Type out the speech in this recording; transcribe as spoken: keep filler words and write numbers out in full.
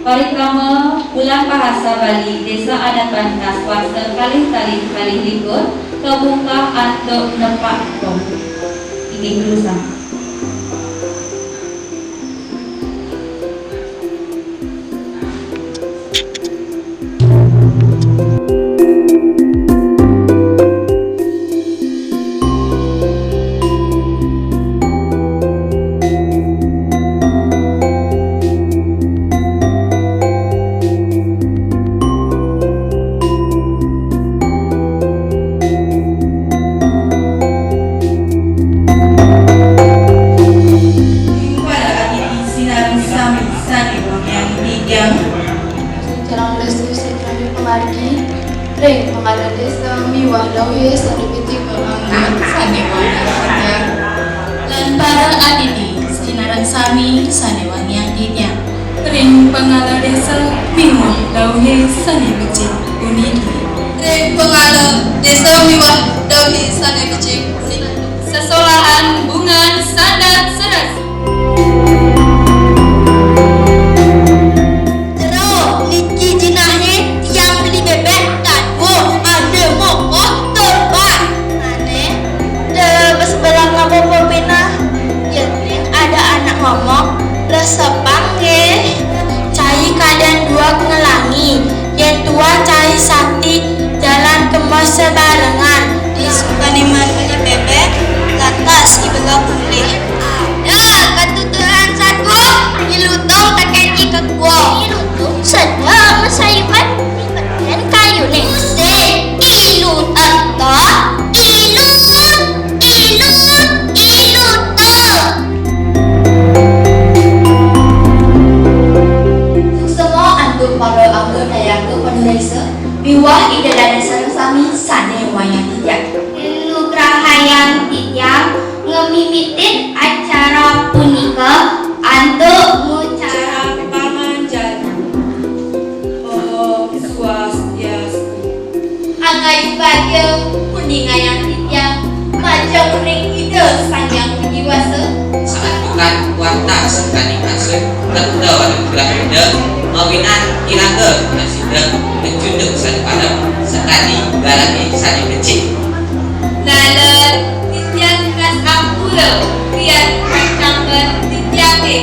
Parikrama Bulan Bahasa Bali Desa Adapan Kaswa sakalih kalih kalih likur kabungkah antuk nepak pom. Inggih Guru Sang. Pada ati sinareng sami sané wangiang titiang. Sareng restu sing kami pamargi ring pangala désa miwah dauhé sané becik. Sané wangiang titiang. Lan para adidi sinareng sami sané wangiang titiang. Ring pangala désa miwah dauhé sané becik puniki. Ring pangala désa miwah dauhé sané becik puniki. Sesolahan bungan sandat serasi. Jero, niki jinahé tiang beli bébék, dadua, ada mokoh, tur ban. Manéh, da besebelah ngapa pepinah? Yén ada anak ngomong, resepang nggih. Cai kadén dua ngelangi, yén tua cai sati, jalan kema sebarengan. Di sukaniman beli bébék, lantas ibelah mulih. Ada katuturan saku, ilutung tekén i kekuo. Ilutung sedang masayuban, petén kayuné. Sing ilutung, ilutung, ilutung. Suksma antuk para angga nayaka panuréksa miwah Ida Dané sareng sami sané wangiang titiang. Nugrahayang titiang ngamimitin acara punika antuk ngucap panganjali. Om Swastiastu. Angayubaja nguningayang titiang majeng ring Ida Sang Hyang Widhi Wasa. Saatukan wantah sekaning asung, reta anugrah Ida, mawinan iraga prasida ngecunduk sané parem, sakadi garané sané becik. Nalén titiang nunas ampura, tiang kacangken titiangé.